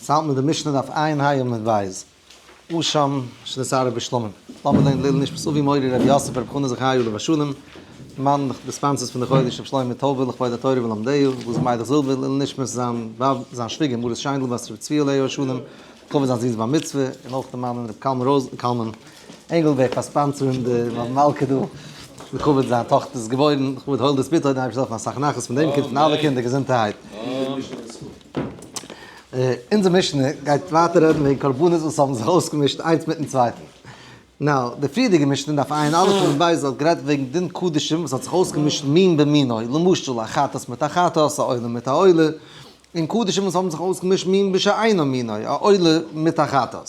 ס'האלט מיט די משנה דף עיין ה' עמוד ב', אשם שנתערב בשלמים. לאמיר לערנען לעילוי נשמת אבי מורי רבי יוסף ברב חנא זכרי' עליו השלום, מאן די sponsors פון די חודש רבי שלמה טויבער לכבוד התורה ולומדיה, וואס איז מיידעך זילבער לעילוי נשמת זיין ווייב זיין שוויגער מרת שיינדל בת רבי צבי עליה השלום, לכבוד זיין זון'ס בר מצוה, און אויך די מאן רבי קלמן רויז קלמן ענגעל ווערט פאר sponsor ן די מלכה דא, לכבוד זיין טאכטער איז געבוירן, לכבוד הולדת בתו, די אייבערשטער זאל העלפן אסאך נחת פון דעם קינד פון אלע קינדער געזונטערהייט. אונזער משנה גייט ווייטער רעדן וועגן קרבנות וואס האבן זיך אויסגעמישט איינס מיטן צווייטן. now, די פריערדיגע משנה דף עיין א' עמוד ב' האט גערעדט וועגן דין קדשים וואס האט זיך אויסגעמישט מין במינו, למשל א חטאת מיט א חטאת, א עולה מיט א עולה, און קדשים וואס האבן זיך אויסגעמישט מין בשאינו מינו, א עולה מיט א חטאת.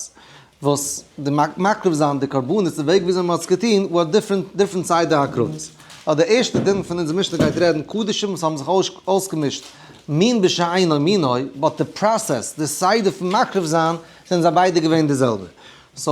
וואס די מקריב זיין די קרבנות די וועג וויאזוי מען האט עס געטון were different different סדר הקרבות. אט די ערשטע דין פון אונזער משנה גייט רעדן קדשים וואס האבן זיך אויסגעמישט מין בשאינו מינו but די process די סדר פון מקריב זיין זענען זיי ביידע געווען די זעלבע. so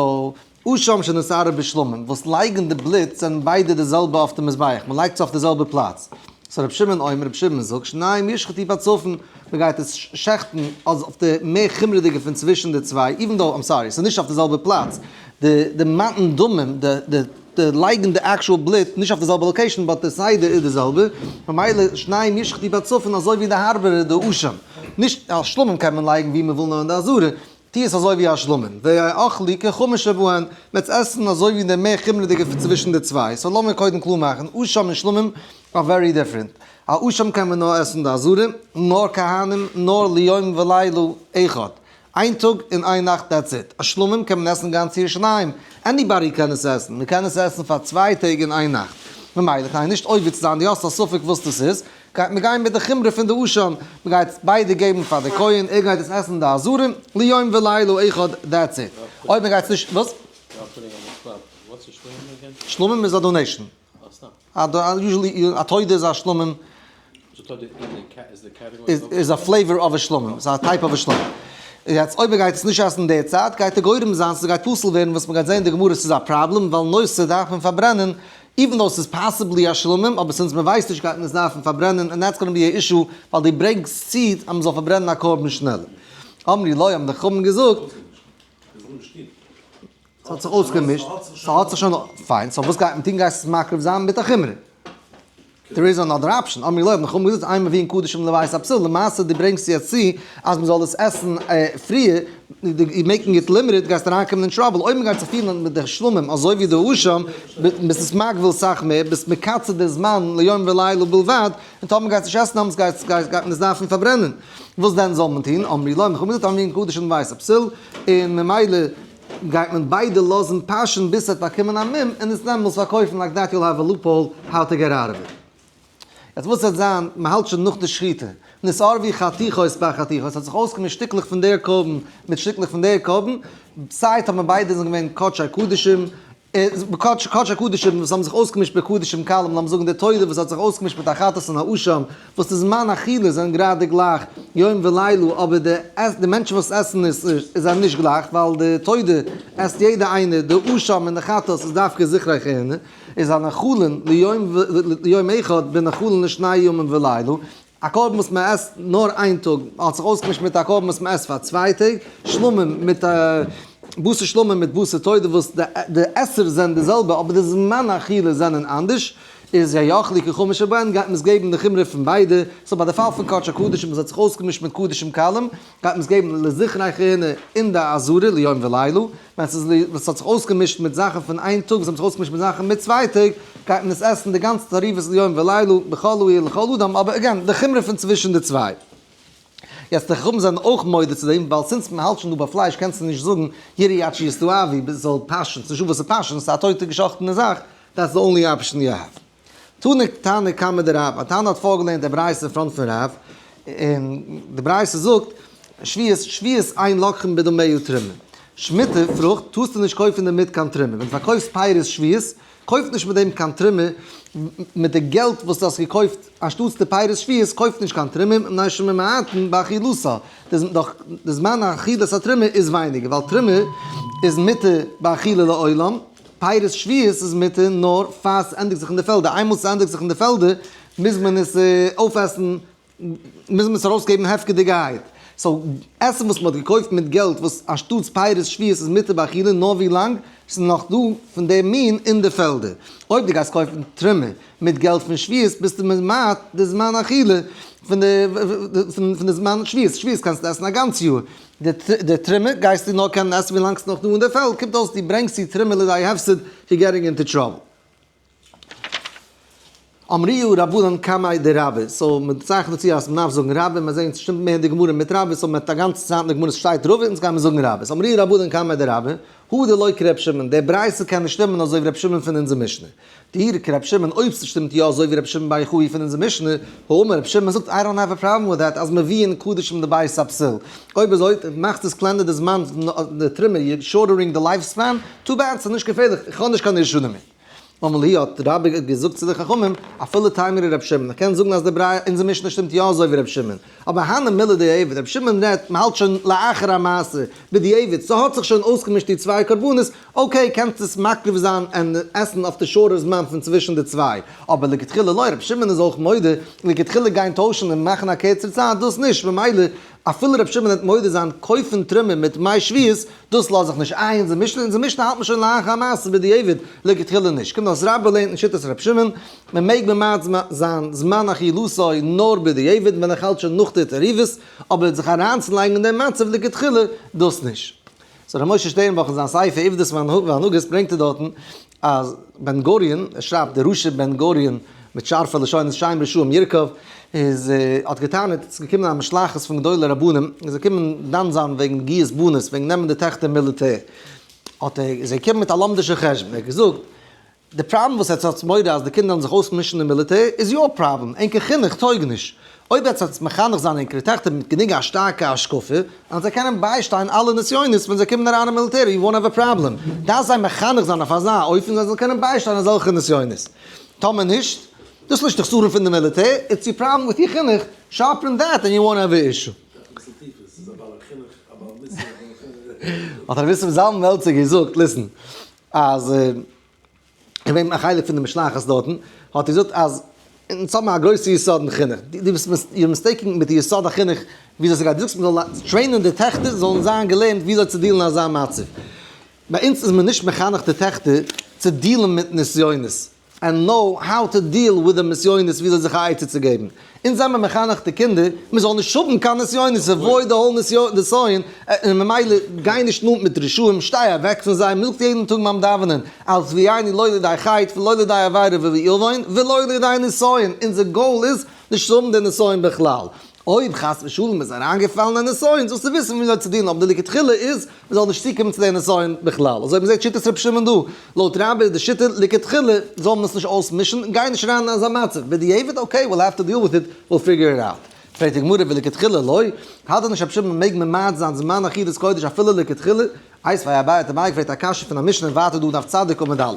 אשם שנתערב בשלמים וואס לייגן די בלוט זענען ביידע די זעלבע אויף די מזבח מען לייגט עס אויף די זעלבע פלאץ. so רבי שמעון אומר רבי שמעון זאגט שניהם ישחטו בצפון מען גייט עס שעכטן אז אויף די מער חומרה'דיגע פון צווישן די צוויי, even though, I'm sorry, ס'איז נישט אויף די זעלבע פלאץ, די די מתן דמים, די די די לייגן די actual בלוט נישט אויף די זעלבע location but די סדר איז די זעלבע, ממילא שניהם ישחטו בצפון אזוי ווי די הארבערע די אשם, נישט א שלמים קען מען לייגן ווי מען וויל נאר אין די עזרה, טו עס אזוי ווי א שלמים, ויאכלו כחמור שבהן, מען וועט עס עסן אזוי ווי די מער חומרה'דיגע פון צווישן די צוויי, so לאמיר קודם קלאר מאכן, אשם און שלמים are very different, א אשם קען מען נאר עסן די עזרה, נאר כהנים, נאר ליום ולילה אחד, איין טאג און איין נאכט that's it, א שלמים קען מען עסן גאנץ ירושלים, anybody קען עס עסן, מען קען עס עסן פאר 2 טעג און איין נאכט, ממילא כדי נישט עובר צו זיין די האסט א ספק וואס דאס איז, גייט מען גיין מיט די חומרא פון די אשם, מען גייט ביידע געבן פאר די כהן, ער גייט עס עסן די עזרה, ליום ולילה אחד, that's it. אויב מען גייט עס נישט, וואס? שלמים איז א donation. Usually א תודה איז א שלמים. איז א flavor of א שלמים, ס'איז א type of א שלמים. יעצט אויב ער גייט עס נישט עסן די צייט, גייט ער גורם זיין ס'גייט פסול ווערן, וואס מ'גייט זען אין די גמרא ס'איז א פראבלעם, ווייל נותר דארף מען פארברענען, even though ס'איז possibly א שלמים, אבער since מ'ווייסט נישט גייט מען עס דארפן פארברענען, and that's gonna be א issue, ווייל דו ברענגסט צו אז מ'זאל פארברענען א קרבן שנעלער. אמרו לו האבן די חכמים געזאגט. ס'האט זיך אויסגעמישט, ס'האט זיך שוין, פיין, so וואס גייט מען טון? גייסט עס מקריב זיין מיט א חומרא? There is another option. אמרו לו האבן די חכמים געזאגט, אין מביאין קדשים לבית הפסול, למעשה דו ברענגסט יעצט צו אז מ'זאל עס עסן פריער, you making it limited, גייסט אריינקומען אין trouble, אויב מ'גייט זיך פירן מיט די שלמים אזוי ווי די אשם, ביסט עס מגביל סאך מער, ביסט מקצר די זמן ליום ולילה בלבד, און טאמער מ'גייט עס נישט עסן דאמאלס גייט מען עס דארפן פארברענען. וואס דען זאל מען טון? אמרו לו האבן די חכמים געזאגט, אין מביאין קדשים לבית הפסול, און ממילא גייט מען ביידע לאזן פאשען ביז ס'וועט באקומען א מום און עס דעמאלס פארקויפן like that you'll have a loophole how to get out of it. יעצט וואס וועט זיין, מ'האלט שוין נאך די שחיטה, נתערבו חתיכות בחתיכות, ס'האט זיך אויסגעמישט שטיקלעך פון דער קרבן מיט שטיקלעך פון דער קרבן, סיי טאמער ביידע זענען געווען קדשי קדשים, קדשי קדשים וואס האבן זיך אויסגעמישט בקדשים קלים, לאמיר זאגן די תודה וואס האט זיך אויסגעמישט מיט א חטאת און א אשם, וואס די זמן אכילה זענען גראדע גלייך יום ולילה, אבער די די מענטשן וואס עסן עס איז זיי נישט גלייך, ווייל די תודה עסט יעדע איינער, די אשם און די חטאת איז דווקא זכרי כהונה, איז הנאכלין ליום אחד בנאכלין לשני ימים ולילה, א קרבן וואס מען עסט נאר איין טאג האט זיך אויסגעמישט מיט א קרבן וואס מען עסט פאר 2 טעג, שלמים מיט בשר שלמים מיט בשר תודה וואס די עסערס זענען די זעלבע אבער די זמן אכילה זענען אנדערש, איז יאכלו כחמור שבהן גייט מען עס געבן די חומרא פון ביידע, so ביי די פאל פון קדשי קדשים וואס האט זיך אויסגעמישט מיט קדשים קלים גייט מען עס געבן לזכרי כהונה אין די עזרה ליום ולילה, ווען ס'איז וואס האט זיך אויסגעמישט מיט זאכן פון איין טאג וואס האבן זיך אויסגעמישט מיט זאכן מיט 2 טעג, גייט מען עס עסן די גאנצע תערובת ליום ולילה בכל העיר לכל אדם, אבער again, די חומרא פון צווישן די צוויי. יעצט די חכמים זענען אויך מודה צו דעם, ווייל since מען האלט שוין דא ביי פלייש קענסטו נישט זאגן ירעה עד שיסתאבו ביז עס זאל פאשען, ס'נישטא וואס צו פאשען, ס'איז א טויטע געשאכטענע זאך, that's the only option you have. תנא תנא קמיה דרב, א תנא האט פארגעלערנט די ברייתא אין front פון רב, און די ברייתא זאגט, שביעית שביעית אין לוקחין בדמיה תרומה. שמיטה פרוכט טארסטו נישט קויפן דערמיט קיין תרומה. ווען דו פארקויפסט פירות שביעית, קויף נישט מיט דעם קיין תרומה, מיט די געלט וואס דו האסט געקויפט אנשטאטס די פירות שביעית, קויף נישט קיין תרומה, מפני שממעטין באכילתה. דאך די זמן אכילת התרומה איז ווייניגער, ווייל תרומה איז מותר באכילה לעולם, פירות שביעית איז מותר נאר פאר ס'ענדיגט זיך אין די פעלדער, איינמאל ס'ענדיגט זיך אין די פעלדער מוז מען עס אויפעסן, מוז מען עס ארויסגעבן הפקר'דיגערהייט. So עסן וואס מ'האט געקויפט מיט געלט וואס אנשטאטס פירות שביעית איז מותר באכילה נאר ווי לאנג ס'איז נאך דא פון די מין אין די פעלדער. אויב דו גייסט קויפן תרומה מיט געלט פון שביעית ביסטו ממעט די זמן אכילה פון די זמן שביעית, שביעית קענסטו עסן א גאנץ יאר, די תרומה גייסטו נאר קענען עסן ווי לאנג ס'איז נאך דא אין די פעלד, קומט אויס דו ברענגסט צו תרומה לידי הפסד, you're getting into trouble. אמריהו רבנן קמיה דרבה, so מען צייכנט צו אז מען דארף זאגן רבה, מיר זעהן ס'שטימט מער אין די גמרא מיט רבה, so מען האט א גאנצע צייט אין די גמרא ס'שטייט רבא, אונז גיימיר זאגן רבה. So אמריהו רבנן קמיה דרבה, הא דלא כר' שמעון, די ברייתא קען נישט שטימען אזוי ווי ר' שמעון פון אונזער משנה. דאי כר' שמעון, אויב ס'שטימט יא אזוי ווי ר' שמעון בר יוחאי פון אונזער משנה, האמר ר' שמעון זאגט I don't have a problem with that אז מביאין קדשים לבית הפסול. אויב אזוי מאכט עס קלענער די זמן די תרומה, you're shortening the life span, too bad, ס'איז נישט געפערליך, איך האב נישט קיין issue דערמיט. אמר להו האט רבה געזאגט צו די חכמים, אפילו תימרו ר' שמעון, איך קען זאגן אז די ברייתא אונזער משנה שטימט יא אזוי ווי ר' שמעון, אבער הני מילי דיעבד, ר' שמעון רעדט, מען האלט שוין לאחר המעשה, בדיעבד, ס'האט זיך שוין אויסגעמישט די צוויי קרבנות, okay קענסט עס מקריב זיין און עסן אויף די shorter זמן פון צווישן די צוויי, אבער לכתחילה לא, ר' שמעון איז אויך מודה, לכתחילה גיין טוישן און מאכן א קערצער צייט, דאס נישט, ממילא אפילו ר' שמעון וועט מודה זיין קויפן תרומה מיט מי שביעית, דאס לאז איך נישט איי אונזער משנה, אונזער משנה האלט מען שוין לאחר המעשה בדיעבד, לכתחילה נישט. קומט אויס רבה לערנט אין שיטת ר' שמעון, מען מעג ממעט זיין זמן אכילתו נאר בדיעבד ווען איך האלט שוין נאך די תערובות, אבער זיך אריינצולייגן אין דעם מצב לכתחילה, דאס נישט. So ר' משה שטערנבוך אין זיין ספר עובדות והנהגות ברענגט ער דארטן אז בן גוריון, ער שרייבט דער רשע בן גוריון מיט שארפע לשונות שם רשעים ירקב, איז האט געטענה'ט ס'איז געקומען א משלחת פון גדולי רבנים און זיי קומען דן זיין וועגן גיוס בנות וועגן נעמען די טעכטער אין מיליטער, האט ער איז ער געקומען מיט א לומדישע חשבון, ער האט געזאגט די פראבלעם וואס עטס האטס מורא אז די קינדער וועלן זיך אויסמישן אין מיליטער איז your problem, ענקער חינוך טויג נישט. אויב עטס וועטס מחנך זיין ענקערע טעכטער מיט גענוג א שטארקע השקפה, וועלן זיי קענען ביישטיין אלע נסיונות ווען זיי קומען אריין אין מיליטער, you won't have a problem. דארפסט זיי מחנך זיין אויף אזא אופן זיי זאלן קענען ביישטיין אזעלכע נסיונות. טאמער נישט, דאס איז נישט די חסרון פון די מיליטער, it's your problem with your חינוך, sharpen that and you won't have a issue. האט רבי איסר זלמן מעלצער געזאגט, listen, אז געווען א חלק פון די משלחת דארטן, האט ער געזאגט אז אונז האבן א גרויסע יסוד אין חינוך, דו ביסט you're mistaking מיט די יסוד החינוך וויאזוי ס'גייט, דו זאגסט מ'זאל train ען די טעכטער זאלן זיין געלערנט וויאזוי צו deal ן אזא מצב, ביי אונז איז מען נישט מחנך די טעכטער צו deal ן מיט נסיונות, and know how to deal with the נסיונות וויאזוי זיך א עצה צו געבן. אונז זעמער מחנך די קינדער מען זאל נישט האבן קיין נסיונות, avoid the whole נסיון, און ממילא גיי נישט נאנט מיט רשעים, שטיי אוועק פון זיי, מען זאגט יעדן טאג ביים דאווענען, אל תביאני לא לידי חטא ולא לידי עבירה ועוון ולא לידי נסיון, אונזער goal איז נישט צו האבן די נסיון בכלל, אויב חס ושלום איז אריינגעפאלן א נסיון זאלסטו וויסן וויאזוי צו deal ן, אבער די לכתחילה איז מען זאל נישט צוקומען צו די נסיון בכלל, אזוי מ'זעט שיטת רבי שמעון דא, לויט רבה איז די שיטה לכתחילה זאל מען עס נישט אויסמישן, גיי נישט אריין אין אזא מצב, בדיעבד okay we'll have to deal with it, we'll figure it out. פרעגט די גמרא ולכתחילה לא, האלט דען נישט רבי שמעון מעג ממעט זיין זמן אכילת קודש אפילו לכתחילה? איתיביה אביי האט אביי געפרעגט א קשיא פון א משנה ווייטער דא דף צדיק עמוד א',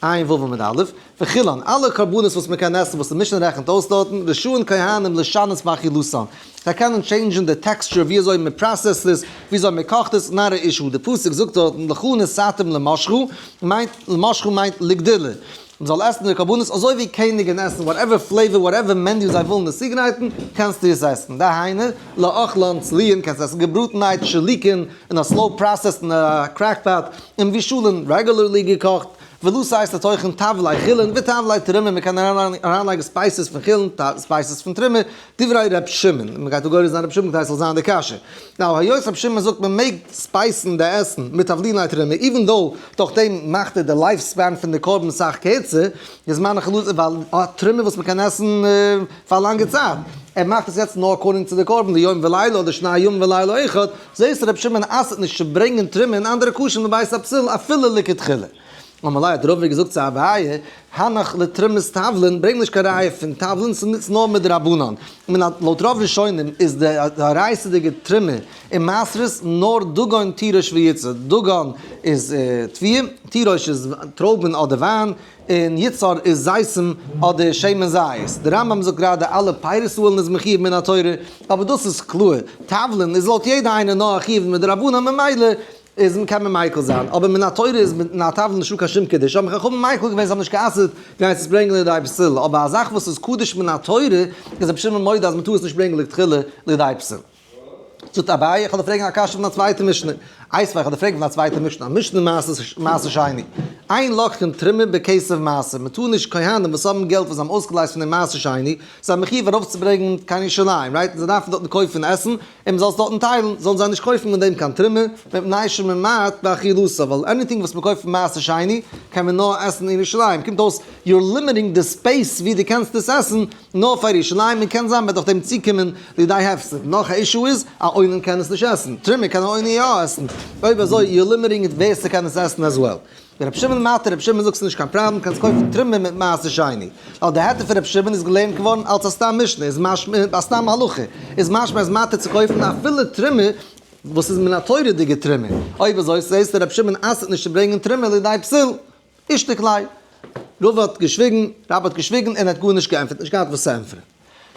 עיין ו' עמוד א', וכולן, אלע קרבנות וואס מען קען עסן וואס די משנה רעכנט אויס דארטן, רשאין כהנים לשנות באכילתן, זיי קענען change ן די texture ווי אזוי מען process ט עס, ווי אזוי מען קאכט עס, not a issue, די פסוק זאגט דארטן לך נתתים למשחה, מיינט למשחה מיינט לגדילה, מען זאל עסן די קרבנות אזוי ווי קעניגן עסן, whatever flavor whatever menu זיי ווילן עס צוגרייטן, קענסטו עס עסן, דהיינו, לאכלן צלויין קענסט עסן געבראטנהייט, שלוקין, אין א slow process אין א crock pot, און מבושלין, regularly געקאכט, ולתת לתוכן תבלי חולין ותבלי תרומה, מען קען אריינלייגן spices פון חולין, spices פון תרומה, דברי ר' שמעון, מען גייט דא גורס זיין ר' שמעון כדי ס'זאל זיין די קשיא. Now היות ר' שמעון זאגט מען מעג spice ן די עסן מיט תבליני תרומה, even though דורך דעם מאכט ער די life span פון די קרבן סאך קערצער, איז מיין חלוץ ווייל א תרומה וואס מען קען עסן פאר א לאנגע צייט, ער מאכט עס יעצט נאר according צו די קרבן ליום ולילה אדער שני ימים ולילה אחד, זעסט ר' שמעון אסר'ט נישט צו ברענגען תרומה און אנדערע קשים לבית הפסול אפילו לכתחילה. אמר ליה האט רבא געזאגט צו אביי, הנח לתרומת תבלין, ברענג נישט קיין ראיה פון תבלין, ס'נוצט נאר מדרבנן. לויט רוב ראשונים איז די דאורייתא'דיגע תרומה און מעשרות נאר דגן תירוש ויצהר, דגן איז תבואה, תירוש איז טרויבן אדער וויין, און יצהר איז זיתים אדער שמן זית. דער רמב ם זאגט גראדע אלע פירות האילן איז מחיוב מן התורה, אבער דאס איז קלאר, תבלין איז לויט יעדע איינער נאר א חיוב מדרבנן ממילא איז קען מען מיקל זיין, אבער מן התורה איז מן התבלין נישטא קיין שום קדושה, האבן חכמים מיקל געווען זיי האבן נישט גע'אסר'ט גייסט עס ברענגען לידי פסול, אבער א זאך וואס איז קדוש מן התורה איז רבי שמעון מודה אז מען טאר עס נישט ברענגען לכתחילה לידי פסול. זאגט אביי, איך וועל דיר פרעגן א קשיא פון א צווייטע משנה. איתיביה, איך וועל דיר פרעגן פון א צווייטע משנה, א משנה מעשר שני. אין לוקחין תרומה בכסף מעשר, מען טאר נישט כהנים וואס האבן געלט וואס זיי האבן אויסגעלייזט פון דעם מעשר שני, זיי מחויב ארויפצוברענגן קיין ירושלים, right? און זיי דארפן דארטן קויפן עסן, און מען זאל עס דארטן טיילן, זאלן זיי נישט קויפן מיט דעם קיין תרומה, מפני שממעט באכילתה, ווייל anything וואס מען קויפט פון מעשר שני, קען מען נאר עסן אין ירושלים, קומט אויס you're limiting די space ווי דו קענסט עס עסן, נאר פאר ירושלים, און קען זיין מ'וועט דורך דעם צוקומען לידי הפסד. נאך א issue איז, א אונן קען עס נישט עסן. תרומה קען א אונן יא עסן. אויב אזוי you're limiting it ווער ס'קען עס עסן as well. ורבי שמעון מתיר, רבי שמעון זאגט ס'נישט קיין פראבלעם קענסט קויפן תרומה מיט מעשר שני. ווייל די היתר פון רבי שמעון איז געלערנט געווארן אלס א סתם משנה, איז משמע א סתם הלכה, איז משמע אז מתיר צו קויפן אפילו תרומה וואס איז מן התורה'דיגע תרומה. אויב אזוי זעסטו רבי שמעון אסר'ט נישט צו ברענגען תרומה לידי פסול. אישתיק ליה. רבא האט געשוויגן, רבה האט געשוויגן און ער האט גארנישט געענטפערט, נישט געהאט וואס צו ענטפערן.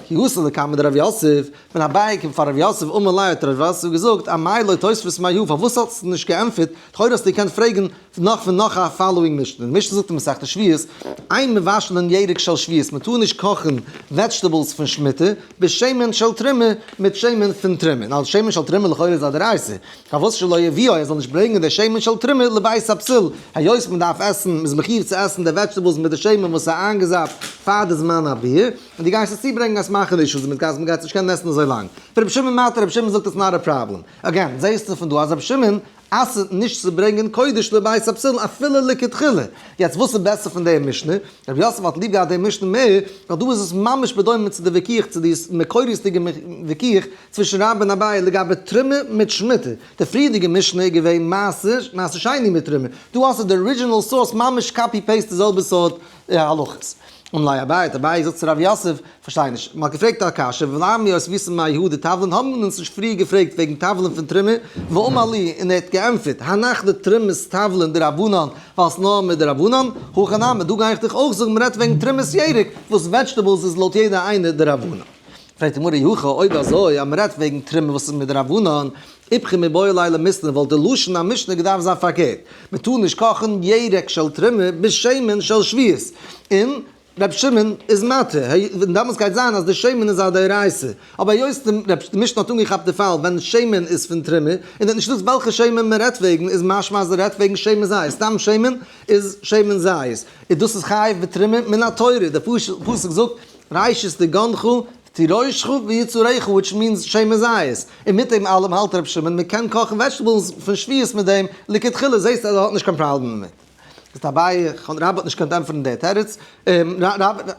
כי אתא לקמיה דרב יוסף, ווען אביי קומט פאר רב יוסף אמר ליה האט רב יוסף געזאגט, אמאי לא תוספת מהא, פארוואס האסטו נישט געענטפערט, לכאורה האסטו געקענט פרעגן נאך פון נאך א following משנה, די משנה זאגט אין מסכת שביעית, אין מבשלין ירק של שביעית, מען טאר נישט קאכן vegetables פון שמיטה, בשמן של תרומה, מיט שמן פון תרומה, און אלס שמן של תרומה לכאורה איז א דאורייתא, פארוואס שלא יביאו ער זאל נישט ברענגען די שמן של תרומה לבית הפסול, היות מען דארף עסן, מען איז מחיוב צו עסן די vegetables מיט די שמן וואס איז איינגעזאפט פאר די זמן הביעור, און דו גייסט עס צוברענגען גייסט מאכן אישוס מיט גאז מען גייט עס נישט קענען עסן אזוי לאנג. ורבי שמעון מתיר, רבי שמעון זאגט it's not a problem. Again, זעהסטו פון דא אז רבי שמעון אסר'ט נישט צו ברענגען קודש לבית הפסול אפילו לכתחילה. יעצט וואס איז בעסער פון די משנה? רבי יוסף האט ליב געהאט די משנה מער, ווייל דא איז עס ממש בדומה צו די וויכוח צו די מקוריות'דיגע וויכוח צווישן רבה און אביי לגבי תרומה מיט שמיטה. די פריערדיגע משנה איז געווען מעשר, מעשר שני מיט תרומה. דא האסטו די original source ממש copy paste די זעלבע סארט הלכות. אמר ליה אביי, האט אביי געזאגט צו רב יוסף, פארשטיי נישט, מען האט געפרעגט א קשיא, ולמה מיתיבית מהא דתבלין, האבן אונז נישט פריער געפרעגט וועגן תבלין פון תרומה, ואמר לי, און ער האט געענטפערט, הנח דתרומת תבלין דרבנן, ווייל ס'נאר מדרבנן, הכא נמי, דא גיי איך דיך אויך זאגן, מ'רעדט וועגן תרומת ירק, וואס vegetables איז לויט יעדער איינער דרבנן. פרעגט די גמרא אי הכי, אויב אזוי אז מ'רעדט וועגן תרומה וואס איז מדרבנן, איפכא מיבעי ליה למיתנא וואלט די לשון המשנה געדארפט זיין פארקערט, מ'טאר נישט קאכן ירק של תרומה בשמן של שביעית, און ר' שמעון איז מתיר, און דעמאלטס גייט זיין אז די שמן איז א דאורייתא, אבער היות די משנה האט אנגעכאפט די פאל ווען שמן איז פון תרומה, און האט נישט געזאגט וועלכע שמן מען רעדט וועגן, איז משמע אז ער רעדט וועגן שמן זית, סתם שמן איז שמן זית, און דאס איז חייב בתרומה מן התורה, די פסוק זאגט ראשית דגנך תירושך ויצהרך which means שמן זית, און מיט דעם אלעם האלט ר' שמעון מען קען קאכן vegetables פון שביעית מיט דעם, לכתחילה זעסטו אז ער האט נישט קיין פראבלעם דערמיט. זאגט אביי, רבה האט נישט געקענט ענטפערן די תירוץ,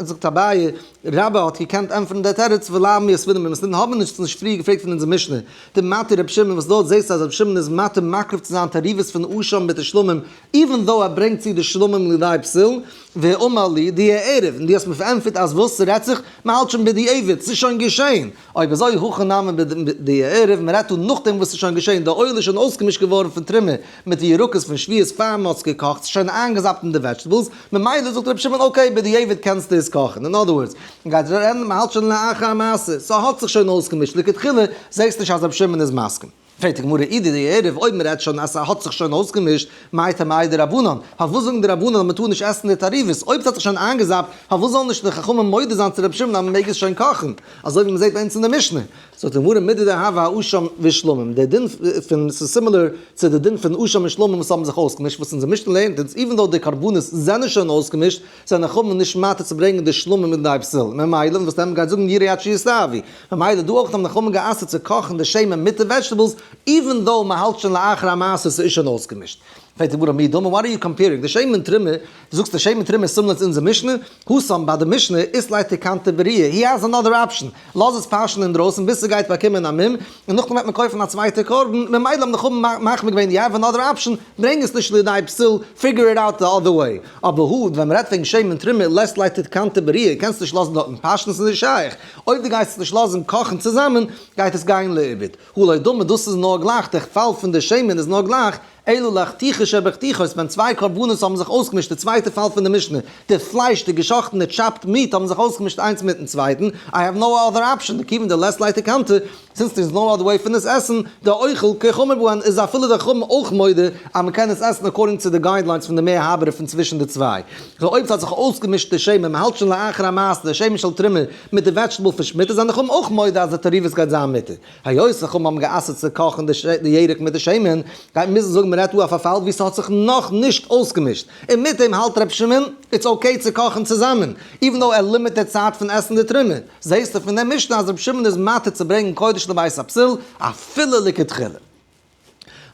זאגט אביי, רבה האט געקענט ענטפערן די תירוץ, ולמה מיתיבנא במתניתין האבן נישט נישט פריער געפרעגט פון אונזער משנה, דמתיר רבי שמעון וואס דארט זעסטו אז רבי שמעון איז מתיר מקריב צו זיין תערובות פון אשם מיט די שלמים, even though ער ברענגט צו די שלמים לידי פסול, ואמר לי דיערב, און דו האסט מיר פארענטפערט אז וואס ס'רעדט זיך, מ'האלט שוין בדיעבד, ס'איז שוין געשען. אויב אזוי הכא נמי בדיערב, מ'רעדט דא נאכדעם וואס ס'איז שוין געשען, די oil איז שוין אויסגעמישט געווארן פון תרומה מיט די ירקות פון שביעית פאר מ'האט עס געקאכט, ס'איז שוין איינגעזאפט אין די vegetables, ממילא זאגט רבי שמעון okay בדיעבד קענסטו עס קאכן, אין other words, מ'גייט רעדן מ'האלט שוין לאחר המעשה, ס'האט זיך שוין אויסגעמישט, לכתחילה זעסט נישט אז רבי שמעון איז מסכים. פרעגט די גמרא אי דיערב אויב מען רעדט שוין אז ס'האט זיך שוין אויסגעמישט, מאי טעמא דרבנן, פארוואס זאגן די רבנן אז מען טאר נישט עסן די תערובות, אויב ס'האט זיך שוין איינגעזאפט, פארוואס זאלן נישט די חכמים מודה זיין צו רבי שמעון אז מען מעג עס שוין קאכן, אזוי ווי מען זעט ביי אונז אין די משנה? זאגט די גמרא מידי דהוה אשם ושלמים, דער דין פון ס'איז similar צו די דין פון אשם און שלמים וואס האבן זיך אויסגעמישט, וואס אונזער משנה לערנט אונז, even though די קרבנות זענען שוין אויסגעמישט, זענען חכמים נישט מתיר צו ברענגען די שלמים מיט די פסול, ממילא וואס דען מ'גייט זאגן ירעה עד שישבעו, ממילא דא אויך האבן חכמים גע'אסר'ט צו קאכן די שמן מיט די vegetables, even though מ'האלט שוין לאחר המעשה ס'איז שוין אויסגעמישט. פרעגט די גמרא מי דמי what are you comparing די שמן תרומה, דו זאגסט די שמן תרומה איז similar צו אונזער משנה, התם ביי די משנה אית ליה תקנתא בריאה, he has another option, לאז עס פאשען אינדרויסן ביז ס'גייט באקומען א מום, און נאכדעם וועט מען קויפן א צווייטע קרבן, ממילא האבן די חכמים מחמיר געווען you have another option, ברענג עס נישט לידי פסול, figure it out the other way. אבער הא, ווען מ'רעדט וועגן שמן תרומה, לית ליה תקנתא בריאה, קענסט נישט לאזן דארטן פאשען, ס'איז נישט שייך. אויב דו גייסט עס נישט לאזן קאכן צוזאמען, גייט עס גיין לאיבוד. הא לא דמי, דאס איז נאר גלייך, דער פאל פון די שמן איז נאר גלייך. אלא לחתיכה שבחתיכות, ווען צוויי קרבנות האבן זיך אויסגעמישט, די צווייטע פאל פון די משנה, די פלייש, די געשאכטענע chopped meat האבן זיך אויסגעמישט איינס מיטן צווייטן, I have no other option, דכיון דלית ליה תקנתא, since there is no other way פון עס עסן, די אוכל כחמור בהן איז אפילו די חכמים אויך מודה אז מען קען עס עסן according צו די guidelines פון די מער הארבערע פון צווישן די צוויי. so אויב ס'האט זיך אויסגעמישט די שמן, מען האלט שוין לאחר המעשה די שמן של תרומה מיט די vegetable פון שמיטה זענען די חכמים אויך מודה אז די תערובות גייט זיין מותר. היות די חכמים האבן גע'אסר'ט צו קאכן די ירק מיט די שמן, גייט מוזן זאגן מען רעדט דא אויף א פאל וואו ס'האט זיך נאך נישט אויסגעמישט, און מיט דעם האלט ר' שמעון it's okay צו קאכן צוזאמען, even though ער limit די צייט פון עסן די תרומה. זעהסטו פון דעם משנה אז ר' שמעון איז מתיר צו ברענגען קודש לבית הפסול אפילו לכתחילה.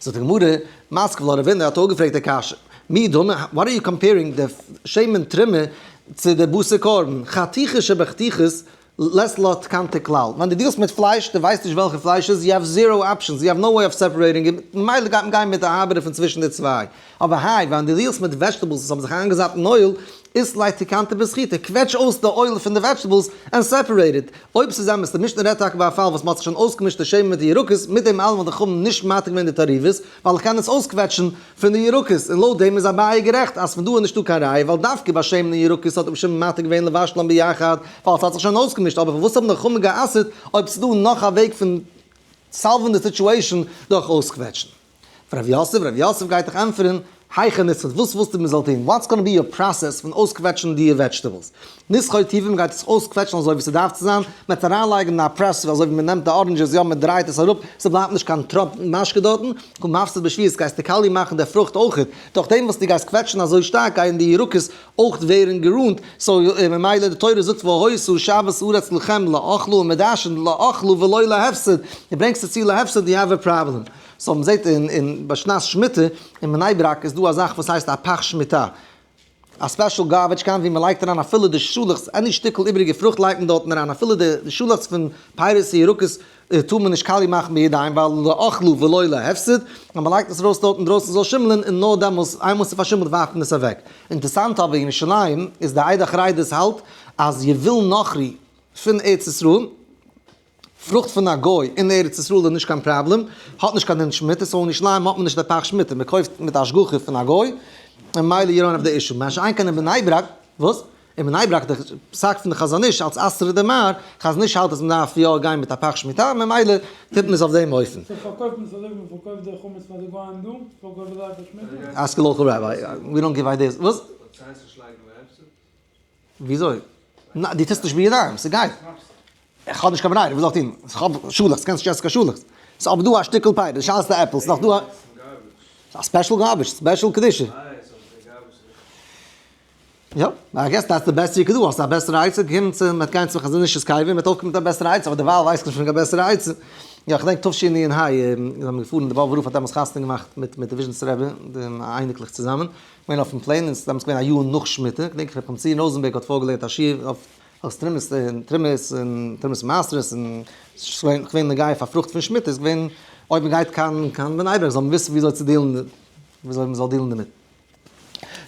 זאגט די גמרא, מתקיף לה רבינא האט אויך געפרעגט די קשיא, מי דמי, what are you comparing די שמן תרומה צו די בשר קרבן, חתיכה שבחתיכות לית לה תקנתא כלל, ווען דו deal סט מיט פלייש, דו ווייסט נישט וועלכע פלייש איז, you have zero options, you have no way of separating it, ממילא גייט מען גיין מיט די הארבערע פון צווישן די צוויי. אבער היי, ווען דו deal סט מיט vegetables וואס האבן זיך איינגעזאפט אין oil, אית ליה תקנתא בסחיטה, קוועטש אויס די oil פון די vegetables and separate it. אויב ס'איז אמת, די משנה רעדט טאקע ביי א פאל וואס מ'האט זיך שוין אויסגעמישט די שמן מיט די ירקות, מיט דעם אלעם האט די חכמים נישט מתיר געווען די תערובות, ווייל איך קען עס אויסקוועטשן פון די ירקות, און לויט דעם איז אביי גערעכט אז פון דא איז נישטא קיין ראיה, ווייל דווקא ביי שמן און ירקות האט רבי שמעון מתיר געווען לבשלן ביחד, ווייל ס'האט זיך שוין אויסגעמישט, אבער פארוואס האבן די חכמים גע'אסר'ט אויב ס'איז דא נאך א וועג פון solve ן די situation דורך אויסקוועטשן? רב יוסף, רב יוסף גייט דיך ענטפערן, היכי נסחוט, וואס ווילסטו מען זאל טון? What's gonna be your process פון אויסקוועטשן די vegetables? נסחוט טובא, מען גייט עס אויסקוועטשן אזוי ווי ס'דארף צו זיין, מען וועט אריינלייגן אין א press אזוי ווי מען נעמט די oranges, יא מען דרייט עס אראפ, ס'בלייבט נישט קיין טראפ משקה דארטן, קא מפסיד בשביעית, גייסטו קאליע מאכן די פרוכט אויכעט, דורך דעם וואס דו גייסט קוועטשן אזוי שטארק גייען די ירקות אויך ווערן גערונט, so ממילא די תורה זאגט והיתה שבת הארץ לכם לאכלה און מען דרש'נט לאכלה ולא להפסד, דו ברענגסט עס צו להפסד you have a problem. So מ'זעט אין בשנת שמיטה אין בני ברק איז דא א זאך וואס הייסט א פך שמיטה, א special garbage can ווי מ'לייגט אריין אפילו די שאלעכץ, any שטיקל איבעריגע פרוכט לייגט מען דארטן אריין, אפילו די שאלעכץ פון פירות און ירקות טאר מען נישט קאליע מאכן בידיים ווייל לאכלה ולא להפסד, אז מ'לייגט עס ארויס דארט אינדרויסן זאל שימלען און נאר דעמאלס איינמאל ס'איז פארשימלט ווארפט מען עס אוועק. אינטערסאנט אבער אין ירושלים איז די עדה החרדית האלט אז יבול נכרי פון ארץ ישראל, פרוכט פון א גוי אין ארץ ישראל איז נישט קיין פראבלעם, האט נישט קיין דין שמיטה, so אין ירושלים האט מען נישט די פך שמיטה, מען קויפט מיט השגחה פון א גוי, און מילא you don't have the issue, מה שאין כן אין בני ברק, וואס? אין בני ברק די פסק פון די חזון איש אלס אסרא דמר, חזון איש האלט אז מען דארף יא גיין מיט א פך שמיטה, ממילא טוט מען עס אויף דעם אופן. So פארקויפט מען עס אזוי ווי מען פארקויפט די חמץ פאר די גוים דא? פארקויפן זיי פאר שמיטה? Ask a local rabbi, we don't give ideas, וואס? וויאזוי? נא, דו טוסט נישט בידיים, ס'גייט. איך האב נישט קיין ברירה, וואס זאל איך טון? איך האב שאלעכץ, קענסט נישט עסן קיין שאלעכץ. ס'איז אבער דא א שטיקל פירות, די שאלסט די עפל, ס'איז נאך דא א. א special garbage, special קדושה. יא, I guess that's the best you can do, האסט א בעסערע עצה, קום צו, מ'וועט גיין צום חזון איש'ס קבר, מ'וועט אויפקומען מיט א בעסערע עצה, אבער דערווייל ווייס איך נישט פון קיין בעסערע עצה. יא, כ'דענק תשנ ה, זענען מיר געפארן, די באבובער רב האט דעמאלטס חתונה געמאכט מיט מיט די וויזשניצער רבי, די אייניקלעך צוזאמען, געווען אויפן plane, און ס'איז דעמאלטס געווען א יאר נאך שמיטה, כ'דענק ר' חיים צבי ראזענבערג האט פארגעלערנט א שיעור אויף אויף תרומות און תרומות און תרומות מעשרות און ס'איז געווען נוגע פאר פרוכט פון שמיטה איז געווען אויב מ'גייט קיין קיין בני ברק זאל מען וויסן וויאזוי צו deal ן וויאזוי מ'זאל deal ן דערמיט.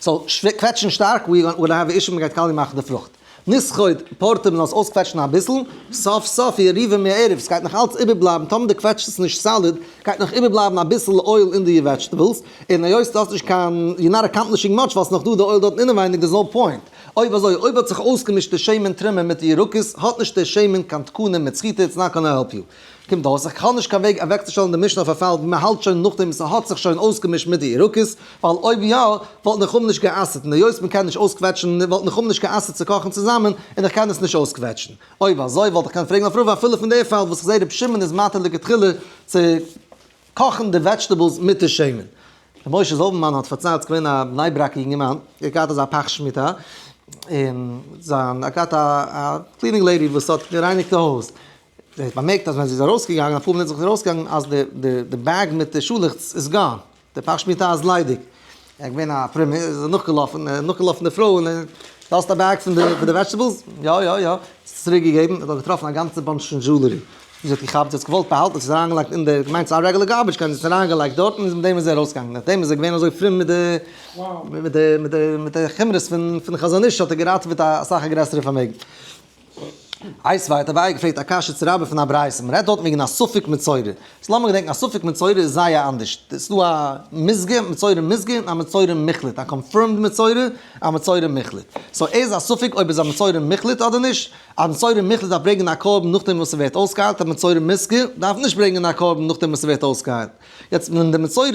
So קוועטשן שטארק we gonna have issue מ'גייט קאליע מאכן די פרוכט. נסחוט פורתא מ'זאל עס אויסקוועטשן אביסל, סוף סוף יריבו מערב ס'גייט נאך אלץ איבערבלייבן טאמער דו קוועטשסט עס נישט solid גייט נאך איבערבלייבן אביסל oil אין די vegetables און היות דו האסט נישט קיין you're not accomplishing much ווייל ס'נאך דא די oil דארטן אינעווייניג there's no point. אויב אזוי, אויב האט זיך אויסגעמישט די שמן תרומה מיט די ירקות, האט נישט דער שמן קיין תקנה מיט סחיטה, it's not gonna help you. קומט אויס, איך האב נישט קיין וועג אוועקצושטעלן די משנה אויף א פאל ווי מען האלט שוין נאכדעם וואס ס'האט זיך שוין אויסגעמישט מיט די ירקות, ווייל אויב יא, וואלט נחום נישט גע'אסר'ט, און היות מען קען נישט אויסקוועטשן, וואלט נחום נישט גע'אסר'ט צו קאכן צוזאמען, און איך קען עס נישט אויסקוועטשן. אויב אזוי, וואלט איך געקענט פרעגן אויף רבא אפילו פון די פאל וואס איך זעה רבי שמעון איז מתיר לכתחילה צו קאכן די vegetables מיט די שמן. ר' משה זאלבערמאן האט פארציילט ס'איז געווען א בני ברק'ע יונגערמאן, ער האט געהאט אזא פך שמיטה, און זיין ער האט געהאט א cleaning lady וואס האט גערייניגט די הויז, ער האט באמערקט אז ווען זי איז ארויסגעגאנגען אפאר מינוט זיך ארויסגעגאנגען אז די די די bag מיט די שאלעכץ איז gone, די פך שמיטה איז ליידיג, ער איז געווען א פרומער איז ער נאכגעלאפן ער איז נאכגעלאפן די פרוי און ער דו האסט א bag פון די פון די vegetables? יא יא יא, צוריק געגעבן, ער האט געטראפן א גאנצע bunch פון jewelry. זי האט געכאפט, זי האט עס געוואלט באהאלטן, זי האט עס אריינגעלייגט אין די, געמיינט ס'איז א regular garbage can, זי האט עס אריינגעלייגט דארט און מיט דעם איז זי ארויסגעגאנגען, נאכדעם איז ער געווען אזוי פרום מיט די, מיט די, מיט די, מיט די חומרות פון פון חזון איש האט ער געראטעוועט א אסאך א גרעסערע פארמעגן. איתיביה האט אביי געפרעגט א קשיא צו רבה פון א ברייתא, מען רעדט דארט וועגן א ספק מצורע, סאו לאמיר געדענקן א ספק מצורע איז זייער אנדערש, ס'איז דא א מושגה מצורע מושגה און א מצורע מוחלט, א confirmed מצורע, א מצורע מוחלט, so ער איז א ספק אויב איז א מצורע מוחלט אדער נישט, א מצורע מוחלט דארף ברענגען א קרבן נאכדעם וואס ס'ווערט אויסגעהיילט, א מצורע מושגה דארף נישט ברענגען א קרבן נאכדעם וואס ס'ווערט אויסגעהיילט, יעצט ווען די מצורע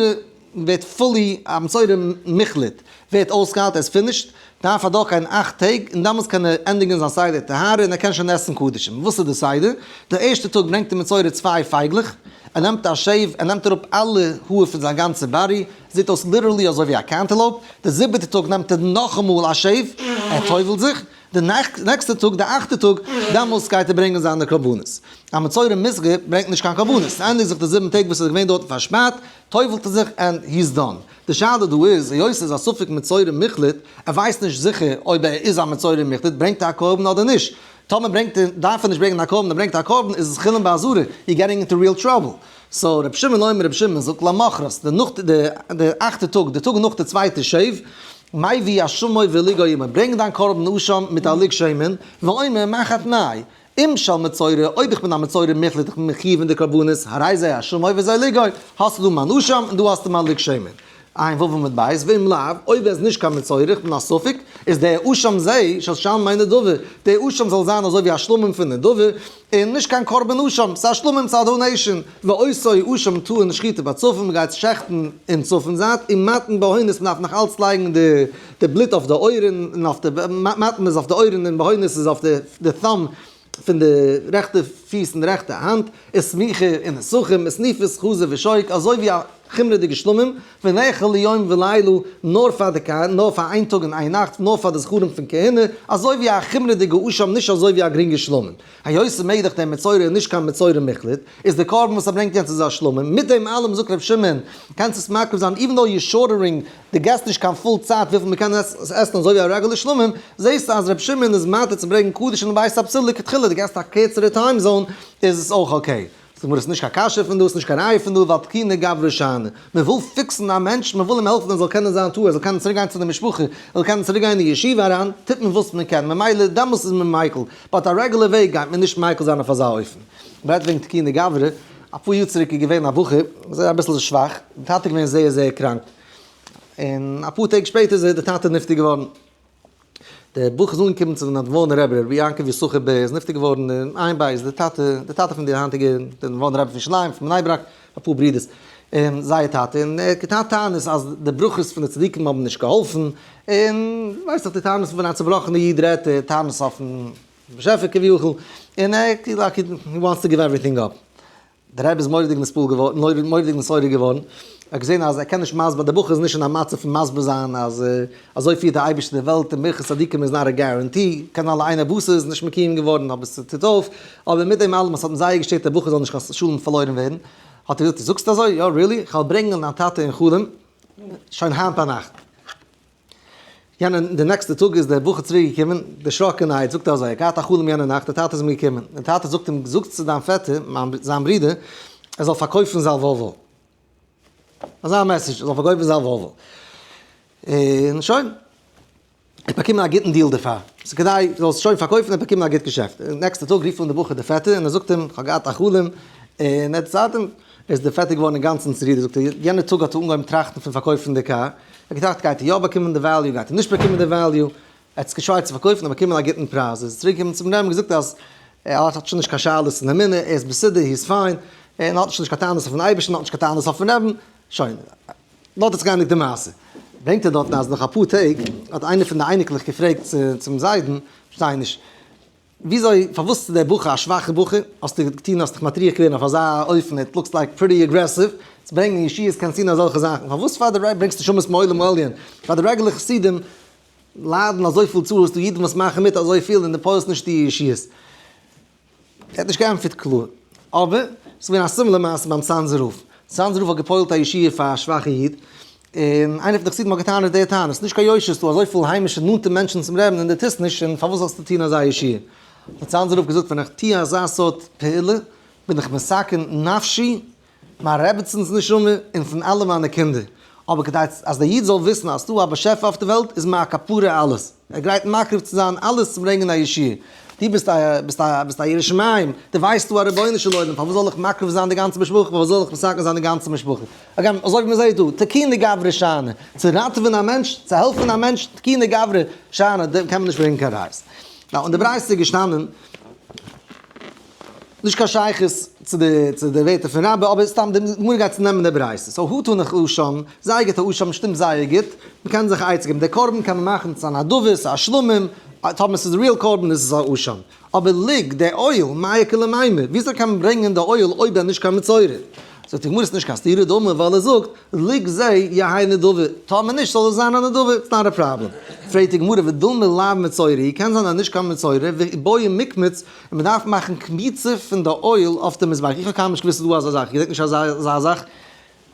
ווערט fully א מצורע מוחלט, ווערט אויסגעהיילט, ער איז finished, דארף אדורכגיין 8 טעג, און דאמאלס קען ער ענדיגן זיין סדר טהרה און ער קען שוין עסן קדשים. וואס איז די סדר? די ערשטע טאג ברענגט די מצורע צוויי פייגלעך, ער נעמט א shave, ער נעמט אראפ אלע האר פון זיין גאנצע body, זעט אויס literally אזוי ווי א cantaloupe, די זיבעטע טאג נעמט ער נאכאמאל א shave, ער טובל'ט זיך, די נעקסטע טאג, די אכטע טאג, דעמאלס גייט ער ברענגען זיינע קרבנות. א מצורע מושגה ברענגט נישט קיין קרבנות, ס'ענדיגט זיך די 7 טעג וואס ער איז געווען דארטן פארשפארט, טובל'ט ער זיך and he's done. די שאלה דא איז, היות עס איז א ספק מצורע מוחלט, ער ווייסט נישט זיכער אויב ער איז א מצורע מוחלט, ברענגט ער א קרבן אדער נישט. טאמער ברענגט ער, דארף ער נישט ברענגען א קרבן, ער ברענגט א קרבן, איז עס חולין בעזרה, you're getting into real trouble. So רבי שמעון אומר רבי שמעון זאגט למחרת, די נאך די די אכטע טאג, די טאג נאך די צווייטע shave, מביא אשמו ולוגו עמו, ברענג דיין קרבן אשם מיט א לוג שמן, ואומר מאך א תנאי, אם של מצורע, אויב איך בין א מצורע מוחלט איך בין מחויב אין די קרבנות, הרי זה אשמו וזה לוגו, האסטו דא מיין אשם און דא האסטו מיין לוג שמן. עיין ו' עמוד ב', ואם לאו, אויב ער איז נישט קיין מצורע, איך בין א ספק, איז דער אשם זה של שלמי נדבה, דער אשם זאל זיין אזוי ווי א שלמים פון נדבה, און נישט קיין קרבן אשם, ס'איז א שלמים צו א donation, ואותו אשם טעון שחיטה בצפון, מ'גייט שעכטן אין צפון זייט, און מתן בהונות, מ'דארף נאך אלץ לייגן די די בלוט אויף די אויערן, און אויף די, מתן איז אויף די אויערן און בהונות איז אויף די די thumb פון די רעכטע פיס און די רעכטע האנט, וסמיכה און נסכים, וסניפות חזה ושוק, אזוי ווי א חומרה'דיגע שלמים, ונאכל ליום ולילה, נאר פאר די כהונה, נאר פאר איין טאג און איין נאכט, נאר פאר די זכרים פון כהונה, אזוי ווי א חומרה'דיגע אשם, נישט אזוי ווי א גרינגע שלמים. היות ס'מעג דאך דער מצורע איז נישט קיין מצורע מוחלט, איז די קרבן וואס ער ברענגט יעצט איז א שלמים, מיט דעם אלעם זאגט ר' שמעון, קענסט עס מקריב זיין even though you're shortening, דו געסט נישט קיין full צייט וויפיל מ'קען עס עסן אזוי ווי א regular שלמים, זעסטו אז ר' שמעון איז מתיר צו ברענגען קדשים לבית הפסול לכתחילה, דו געסט א קערצערע time zone איז עס אויך okay. זאגט מיר עס איז נישט קיין קשיא פון דא, עס איז נישט קיין ראיה פון דא, ווייל תקוני גברא שאני. מען וויל fix ן א מענטש, מען וויל אים העלפן ער זאל קענען זיין טהור, ער זאל קענען צוריק גיין צו די משפחה, ער זאל קענען צוריק גיין אין די ישיבה אריין, טוט מען וואס מען קען, ממילא דעמאלס איז מען מיקל, but א regular וועג גייט מען נישט מיקל זיין אויף אזא אופן. מען רעדט וועגן תקוני גברא, אפאר יאר צוריק איז געווען א בחור, זייער אביסל שוואך, די טאטע איז געווען זייער זייער קראנק, און אפאר טעג שפעטער איז די טאטע נפטר געווארן. דער בחור איז אנגעקומען צו די נאדווארנער רבי, רבי יעקב יששכר בער איז נפטר געווארן אין עין בית, דער טאטע, דער טאטע פון די היינטיגע די נאדווארנער רבי פון ירושלים, פון בני ברק, אפאר ברידערס, און זייער טאטע, און ער האט געטאן טענות אז די ברכות פון די צדיקים האבן נישט געהאלפן, און ווייסט דאך די טענות ווען א צובראכענע איד רעדט, טענות אויפן באשעפער כביכול, און ער like he wants to give everything up. דער רבי איז מורא'דיג נתפעל געווארן, מורא'דיג נתעורר געווארן, ער האט געזען אז ער קען נישט מסביר, דער בחור איז נישט אין א מצב פון מסביר זיין אז אזוי פירט דער אייבערשטער די וועלט און ברכת צדיקים איז not a guarantee, קען אלע איינער וואס איז נישט מקוים געווארן אבער ס'טוט אויף, אבער מיט דעם אלעם עס האט אים זייער געשטערט דער בחור זאל נישט חס ושלום פארלוירן ווערן, האט ער געזאגט, דו זאגסט אזוי? יא really? כ'וועל ברענגען דיין טאטע אין חלום שוין היינט ביינאכט. יענע די נעקסטע טאג איז דער בחור צוריק געקומען דערשראקענערהייט זאגט ער אזוי ער האט געהאט א חלום יענע נאכט דער טאטע איז אים געקומען דער טאטע זאגט אים זאג צו דיין פעטער מיין זיין ברודער ער זאל פארקויפן זיין וואלווא אזא message ער זאל פארקויפן זיין וואלווא און שוין ער האט באקומען א גוטן deal דערפאר ס'איז כדאי זאלסט שוין פארקויפן ער האט באקומען א גוט געשעפט נעקסטע טאג רופט אן דער בחור דער פעטער און ער זאגט אים כ'האב געהאט א חלום און ער דערציילט אים איז דער פעטער געווארן אינגאנצן צורודערט, זאגט ער, יענער טאג האט ער אנגעהויבן טראכטן פון פארקויפן די קאר, ער האט געטראכט גייט ער יא באקומען די value, גייט ער נישט באקומען די value, ער האט עס געטרייט צו פארקויפן און באקומען א גוטן פרייז, ער איז צוריק געקומען צום רבי'ן און געזאגט אז ער האט שוין נישט קיין שאלות אין אמונה, ער איז בסדר, he is fine, און האט שוין נישט קיין טענות אויפן אייבערשטן, האט נישט קיין טענות אויפן רבי'ן, שוין, דארט האט זיך געענדיגט די מעשה. ברענגט ער דארטן אז נאך אפאר טעג האט איינער פון די אייניקלעך געפרעגט צום זיידן, פארשטיי נישט, וויאזוי, פארוואס איז דער בחור א שוואכע בחור? האסטו געטון, האסט דיך מטריח געווען אויף אזא אופן, it looks like pretty aggressive, צו ברענגען ישועות קענסט טון אזעלכע זאכן, פארוואס פאר די ברענגסטו נשמות מעולם העליון, פאר די regular חסידים ליידן אזויפיל צרות, דא אידן וואס מאכן מיט אזויפיל און דו פועל'סט נישט די ישועות? ער האט נישט געענטפערט קלאר, אבער ס'איז געווען א similar מעשה ביים צאנזער רב, צאנזער רב האט געפועל'ט א ישועה פאר א שוואכע איד, און איינער פון די חסידים האט געטענה'ט די טענה, ס'איז נישט קיין יושר, ס'איז דא אזויפיל היימישע נאנטע מענטשן צום רעבען און דו טוסט נישט, און פארוואס זאלסטו טון אזא ישועה? האט צאנזער רב געזאגט, ווען איך טו אזא סארט פעולה, בין איך מסכן נפשי, מיין רעבעצינ'ס נשמה, און פון אלע מיינע קינדער. אבער כדי אז דער איד זאל וויסן אז ס'דא א באשעפער אויף די וועלט איז מען א כפרה אלעס, ער גרייט מקריב צו זיין אלעס צו ברענגען א ישועה, דו ביסט א ביסט א ביסט א ירא שמים, דו ווייסט דא א רבונו של עולם, פארוואס זאל איך מקריב זיין די גאנצע משפחה, פארוואס זאל איך מסכן זיין די גאנצע משפחה? הגם אזוי ווי מ'זעט דא, תקין לגברא שאני, צו ראטעווען א מענטש, צו העלפן א מענטש, תקין לגברא שאני, דעם קען מען נישט ברענגען קיין ראיות. נאו, אין די ברייתא איז געשטאנען, נישט קיין שייכות צו די צו די ווערטער פון רבה, אבער סתם די גמרא גייט צו נעמען די ברייתא. so הא תנא אשם, זייער גוט א אשם שטימט זייער גוט, מ'קען זיך א עצה געבן, די קרבן קען מען מאכן צו א נדבה, צו א שלמים, טאמער ס'איז real קרבן איז עס א אשם. אבער לוג, די oil, מאי איכא למימר, וויאזוי קען מען ברענגען די oil אויב ער איז נישט קיין מצורע? זאגט די גמרא ס'נישט קיין סתירה דאמר ווייל ער זאגט לוג זה יהא נדבה, טאמער נישט זאל עס זיין א נדבה, it's not a problem. פרעגט די גמרא ודילמא לאו מצורע, קען זיין אז נישט קיין מצורע, ואיבעי מיקמץ, און מען דארף מאכן קמיצה פון די oil אויף די מזבח, איך האב קיינמאל נישט געוואוסט ס'איז דא אזא זאך, איך געדענק נישט אזא זאך,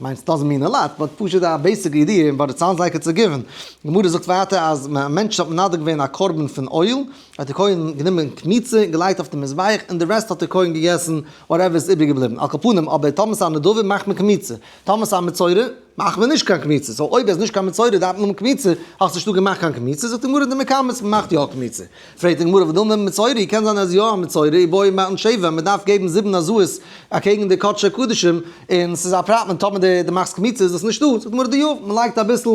מיין ס'דאזענט mean a lot, but פשוט א basic idea, but it sounds like it's a given. גמרא זאגט ווייטער אז ווען א מענטש האט מנדב געווען א קרבן פון oil, האט דער כהן גענומען קמיצה און געלייגט אויף די מזבח, און די rest האט דער כהן געגעסן whatever איז איבערגעבליבן. על כל פנים, אבער טאמער ס'איז א נדבה מאכט מען קמיצה, טאמער ס'איז א מצורע מאכט מען נישט קיין קמיצה, so אויב ער איז נישט קיין מצורע דארף מען האבן קמיצה, האסט נישט דא געמאכט קיין קמיצה, זאגט די גמרא דמקמץ, מ'מאכט יא קמיצה. פרעגט די גמרא ודילמא מצורע, קען זיין אז יא א מצורע איבעי מתן שבע, מען דארף געבן זיבן הזאות אקעגן די קדשי קדשים, און ס'איז א פראבלעם טאמער די מאכסט קמיצה איז דאס נישטא, זאגט די גמרא דיו, מען לייגט אביסל,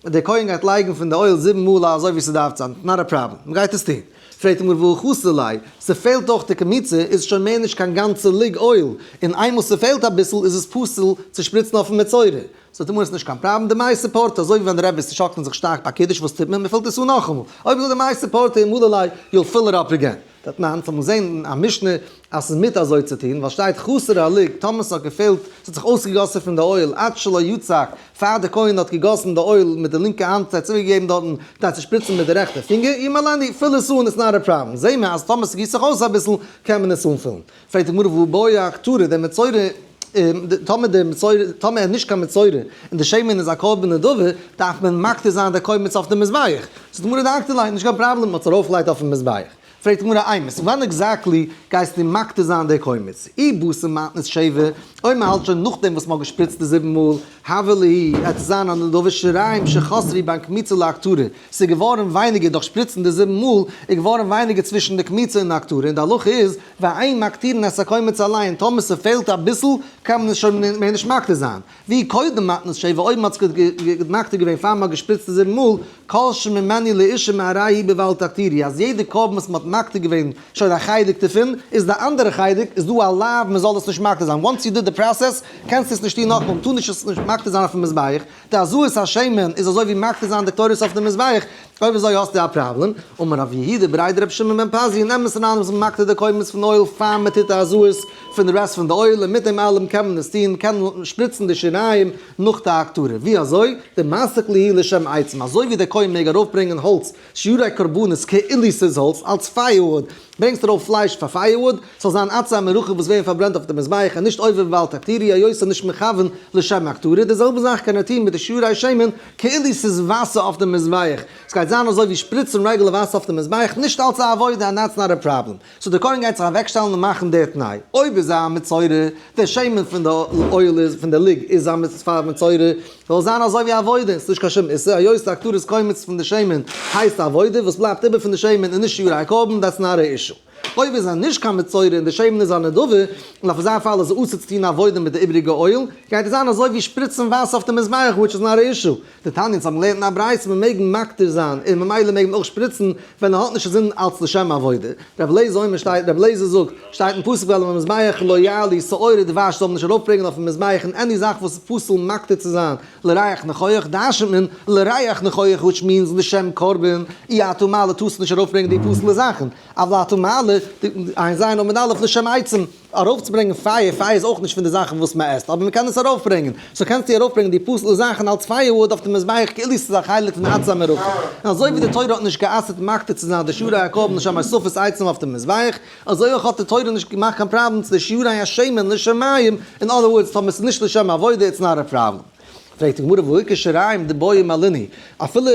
דער כהן גייט לייגן פון די oil זיבן מאל אזוי ווי ס'דארף זיין, not a problem, מען גייט עס טון. פרעגט די גמרא והא חסר ליה, ס'פעלט דאך די קמיצה, איז שוין מער נישט קיין גאנצע לוג oil, און איינמאל ס'פעלט אביסל איז עס פסול צו שפריצן אויפן מצורע. זאגט די גמרא ס'נישט קיין פראבלעם דמייתי פורתא, אזוי ווי ווען די רבי'ס שאקלן זיך שטארק ביי קידוש וואס טוט מען? מ'פילט עס אן נאכאמאל, אויב אזוי דמייתי פורתא ומלא ליה you'll fill it up again. דתנן, ס'האט מען געזען אין א משנה אז ס'איז מותר אזוי צו טון, ווייל שטייט חסר הלוג, טאמער ס'האט געפעלט, ס'האט זיך אויסגעגאסן פון די oil עד שלא יצק, פאר די כהן האט געגאסן די oil מיט די לינקע האנט, ס'האט צוגעגעבן דארטן כדי צו שפריצן מיט די רעכטע פינגער, ימלאנו, פיל עס אן, it's not a problem. זעהן מיר אז טאמער ס'גיסט זיך אויס אביסל קען מען עס אנפילן. פרעגט די גמרא והא בעי אקטורי, דער מצורע, טאמער דער מצורע, טאמער ער איז נישט קיין מצורע, און די שמן איז א קרבן נדבה, דארף מען מקטיר זיין די קומץ אויף די מזבח. זאגט די גמרא דאקטיר ליה, נישט קיין פראבלעם, מ'האט עס ארויפגעלייגט אויפן מזבח. פרעגט די גמרא אימת, ווען exactly גייסטו מקטיר זיין די קומץ? אי בתר מתנת שבע, אויב מ'האלט שוין נאכדעם וואס מ'האט געשפריצט די זיבן מאל, הוה להו, עט עס זיין א נדבה שיריים שחסרו בין קמיצה להקטרה, ס'איז געווארן ווייניגער דורך שפריצן די זיבן מאל, איז געווארן ווייניגער צווישן די קמיצה און די הקטרה, און די הלכה איז, ואין מקטירין את הקומץ עליהן, טאמער ס'פעלט אביסל, קען מען עס שוין מער נישט מקטיר זיין. ואי קודם מתנת שבע, אויב מ'האט עס מקטיר געווען פאר מ'האט געשפריצט די זיבן מאל, כל שממנו לאשה הרי הוא בבל תקטירו, אז יעדע קרבן וואס מ'האט מקטיר געווען שוין א חלק דערפון, איז די אנדערע חלק, איז דא א לאו מ'זאל עס נישט מקטיר זיין, once you did the process, קענסטו עס נישט טון נאכאמאל, מ'טאר נישט עס נישט מקטיר זיין אויפן מזבח, די הזאת השמן איז אזוי ווי מקטיר זיין די קטורת אויף די מזבח, אויב אזוי האסטו א פראבלעם, אמר רב יהודה בריה דרבי שמעון בן פזי אין אמת אריין איז מען מקטיר די קומץ פון oil פאר מען טוט די הזאת פון די rest פון די oil און מיט דעם אלעם קען מען עס טון, קען מען שפריצן די שיריים נאך די הקטרה, ווי אזוי? דמסיק להו לשם עצים, אזוי ווי דער כהן מעג ארויפברענגען האלץ שירי קרבנות כאילו ס'איז האלץ אלץ firewood, ברענגסט ארויף פלייש פאר firewood, ס'זאל זיין עצי המערכה וואס ווערן פארברענט אויף די מזבח און נישט עובר בבל תקטירו היות ס'איז נישט מכוון לשם הקטרה, די זעלבע זאך קען ער טון מיט די שירי שמן כאילו ס'איז וואסער אויף די מזבח, ס'גייט זיין אזוי ווי שפריצן רעגולער וואסער אויף די מזבח, נישט אלץ א עבודה and that's not a problem. so דער כהן גייט זיך אוועקשטעלן און מאכן דער תנאי, אויב איז א מצורע, דער שמן פון די oil איז פון די לוג איז א פאר מצורע, זאל זיין אזוי ווי עבודה, ס'איז נישט קיין שום איסור, היות די הקטרת קומץ פון די שמן הייסט עבודה, וואס בלייבט איבער פון די שמן איז נישט שירי הקרבן, that's not a issue. אויב איז ער נישט קיין מצורע און די שמן איז א נדבה, און אויף אזא פאל איז אסור צו טון עבודה מיט די איבעריגע oil, גייט עס זיין אזוי ווי שפריצן וואסער אויף די מזבח which is not a issue. דתניא אונז האבן געלערנט אין א ברייתא מען מעג מקטיר זיין און ממילא מעג מען אויך שפריצן ווען ער האט נישט אינזין אלץ לשם עבודה. רבי אליעזר אומר שטייט רבי אליעזר זאגט שטייט אין פסוק ועל המזבח לא יעלו שאור ודבש זאל מען נישט ארויפברענגען אויפן מזבח און any זאך וואס איז פסול מקטיר צו זיין לריח ניחוח דרש'נט מען לריח ניחוח which means לשם קרבן אי אתה מעלה טארסט נישט ארויפברענגען די פסול'ע זאכן אבל אתה מעלה ע"ז עמוד א' לשם עצים. ארויפצוברענגען פייער, פייער איז אויך נישט פון די זאכן וואס מען עסט, אבער מען קען עס ארויפברענגען, so קענסטו ארויפברענגען די פסול'ע זאכן אלס firewood אויף די מזבח כאילו ס'איז א חלק פון עצי המערכה, און אזוי ווי די תורה האט נישט גע'אסר'ט מקטיר צו זיין די שירי הקרבן לשם הוספת עצים אויף די מזבח, אזוי אויך האט די תורה נישט געמאכט קיין פראבלעם צו די שירי השמן לשם מים, in other words טאמער ס'איז נישט לשם עבודה it's not a problem. פרעגט די גמרא והא איכא שיריים דבעי מלינהו, אפילו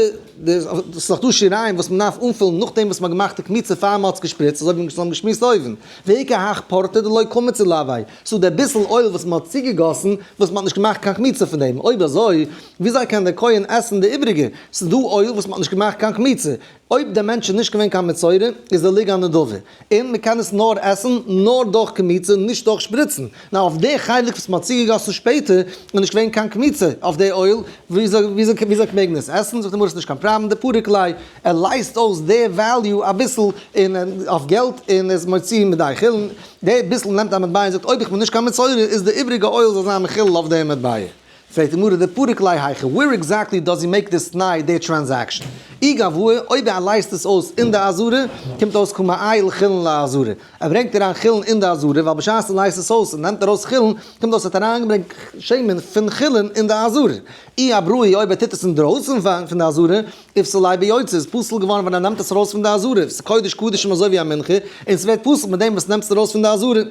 ס'איז דאך דא שיריים וואס מ'דארף אנפילן נאכדעם וואס מ'האט געמאכט די קמיצה פאר מ'האט עס געשפריצט, אזוי ווי מ'האט געשמועסט אויבן, ואיכא הך פורתא דלא קמיץ עילויה, ס'דא דער ביסל oil וואס מ'האט צוגעגאסן וואס מ'האט נישט געמאכט קיין קמיצה פון דעם, אויב אזוי וויאזוי קען דער כהן עסן די איבריגע, ס'איז דא oil וואס מ'האט נישט געמאכט קיין קמיצה, אויב דער מענטש איז נישט געווען קיין מצורע איז די לוג א נדבה, און מען קען עס נאר עסן נאר דורך קמיצה נישט דורך שפריצן, נאר אויף די חלק וואס מען האט צוגעגאסן שפעטער איז נישט געווען קיין קמיצה אויף די oil, וויאזוי וויאזוי מעג מען עס עסן? זאגט די גמרא עס איז נישט קיין פראבלעם דפריק ליה, ער לייזט אויס די value אביסל און אויף געלט און איז מוציא מידי חולין, די ביסל נעמט א מטבע און זאגט אויב איך בין נישט קיין מצורע איז די איבריגע oil זאל זיין מחולל אויף די מטבע. פרעגט די גמרא דפריק ליה היכא, where exactly does he make this תנאי די transaction? אי גואי, אויב ער לייזט עס אויס אין די עזרה, קומט אויס קא מעייל חולין לעזרה. ער ברענגט אריין חולין אין די עזרה, ווייל בשעת ער לייזט עס אויס און נעמט ארויס חולין, קומט אויס ער האט אריינגעברענגט שמן פון חולין אין די עזרה. אי אבראי, אויב ער טוט עס אינדרויסן פון די עזרה, איפסיל ליה ביוצא, איז פסול געווארן ווען ער נעמט עס ארויס פון די עזרה, ס'איז קודש קדשים אזוי ווי א מנחה, און ס'ווערט פסול מיט דעם וואס נעמט עס ארויס פון די עזרה.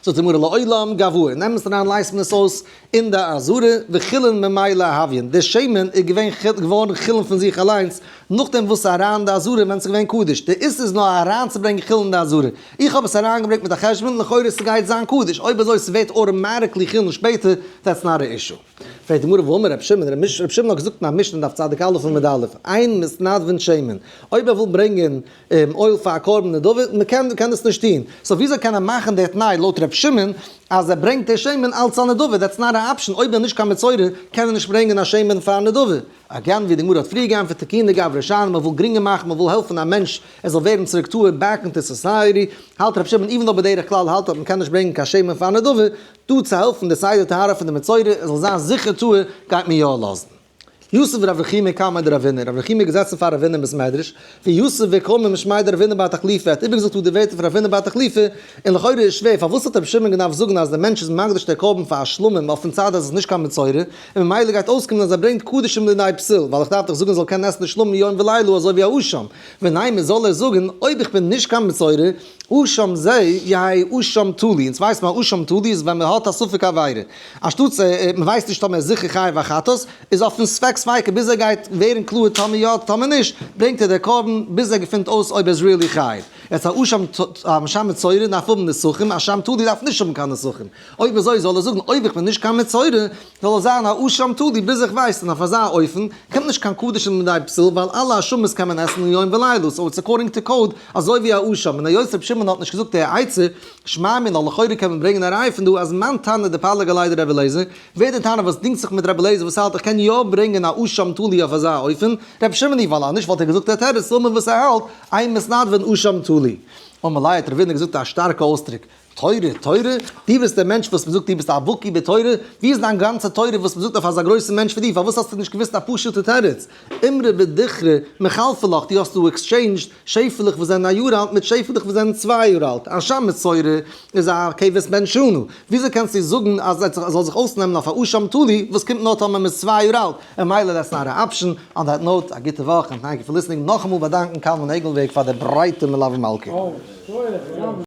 זאגט די גמרא לעולם גואי, אין אמת'ן אריין לייזט מען עס אויס אין די עזרה, וחולין ממילא הויין, די שמן איז געווען געווארן חולין פון זיך אליינס נאכדעם וואס ס'איז אריין אין די עזרה ווען ס'איז געווען קדוש, די איסור איז נאר אריינצוברענגען חולין אין די עזרה, איך האב עס אריינגעברענגט מיט א חשבון לכאורה ס'גייט זיין קדוש, אויב אזוי ס'ווערט automatically חולין שפעטער, that's not a issue. פרעגט די גמרא והאמר רבי שמעון, רבי שמעון האט געזאגט אין א משנה דף צדיק א' עמוד א', אין מתנדבין שמן, אויב ער וויל ברענגען oil פאר א קרבן נדבה, מען קען קען עס נישט טון, so וויאזוי קען ער מאכן די תנאי לויט ר' שמעון אז ער ברענגט די שמן אלץ א נדבה, that's not a option, אויב ער איז נישט קיין מצורע קען ער נישט ברענגען א שמן פאר א נדבה. again ווי די גמרא האט פריער געענטפערט תקוני גברא שאני, מען וויל גרינגער מאכן, מען וויל העלפן א מענטש ער זאל ווערן צוריק טהור back into society, האלט ר' שמעון even though בדרך כלל האלט ער אז מען קען נישט ברענגען קיין שמן פאר א נדבה, דא צו העלפן די סדר טהרה פון די מצורע ער זאל זיין זיכער טהור גייט מען יא לאזן. יתיב רב רחומי קמיה דרבינא, רב רחומי איז געזעצן פאר רבינא אין בית מדרש, ויתיב וקאמר משמיה דרבינא בר תחליפא, ער האט איבערגעזאגט דא די ווערטער פון רבינא בר תחליפא, און לכאורה איז שווער, פארוואס האט רבי שמעון געדארפט זאגן אז דער מענטש איז מקדיש דער קרבן פאר א שלמים אויפן צד אז עס איז נישט קיין מצורע, און ממילא גייט אויסקומען אז ער ברענגט קדשים לידי פסול, ווייל איך דארף דאך זאגן ער זאל קענען עסן די שלמים יום ולילה אזוי ווי א אשם, ונימא זאל ער זאגן אויב איך בין נישט קיין מצורע, אשם זה יהא אשם תלוי, אונז ווייסט מען אשם תלוי איז ווען מען האט א ספק עבירה, אנשטאטס מען ווייסט נישט טאמער ער איז זיכער חייב א חטאת, איז אויפן ספק ספיקא ביז ער גייט ווערן קלאר טאמער יא טאמער נישט, ברענגט ער דער קרבן ביז ער געפינט אויס אויב ער איז really חייב. יעצט א אשם אשם מצורע דארף האבן נסכים, אשם תלוי דארף נישט האבן קיין נסכים. אויב אזוי זאל ער זאגן אויב איך בין נישט קיין מצורע, זאל עס זיין א אשם תלוי ביז איך ווייס, און אויף אזא אופן קומט נישט קיין קדשים לידי פסול ווייל אלע אשמות קען מען עסן יום ולילה, so it's according to code אזוי ווי א אשם, און היות רבי שמעון האט נישט געזאגט די עצה, שמע מינה לכאורה קען מען ברענגען א ראי' פון דא אז מאן תנא דפליג עליה דרבי אליעזר, ווער דער תנא וואס דינגט זיך מיט רבי אליעזר וואס האלט איך קען יא ברענגען א אשם תלוי אויף אזא אופן, רבי שמעון היא ווייל אנישט וואלט ער געזאגט די תירוץ למה וואס ער האלט, אין מתנדבין אשם תלוי. אמר ליה האט רבינא געזאגט א שטארקע אויסדרוק, תורה, תורה? דו ביסט דער מענטש וואס מ'זאגט דו ביסט א בקי בתורה? ווי איז דיין גאנצע תורה וואס מ'זאגט אויף אזא גרויסן מענטש ווי דיר? פארוואס האסטו נישט געוואוסט א פשוט'ע תירוץ? אימרא בדכרא מיחלפא לך, דו האסט דא exchanged שעפעלעך וואס זענען א יאר אלט מיט שעפעלעך וואס זענען 2 יאר אלט. אשם מצורע איז א כבש בן שנה. וויאזוי קענסטו זאגן אז ער זאל זיך אויסנעמען אויף א אשם תלוי וואס קומט נאר טאמער מ'איז 2 יאר אלט? און מילא that's not a option. On that note, א גוטע וואך and thank you for listening. נאכאמאל באדאנקן קלמן עגלוועג פאר די ברייטע מלוה מלכה. Oh,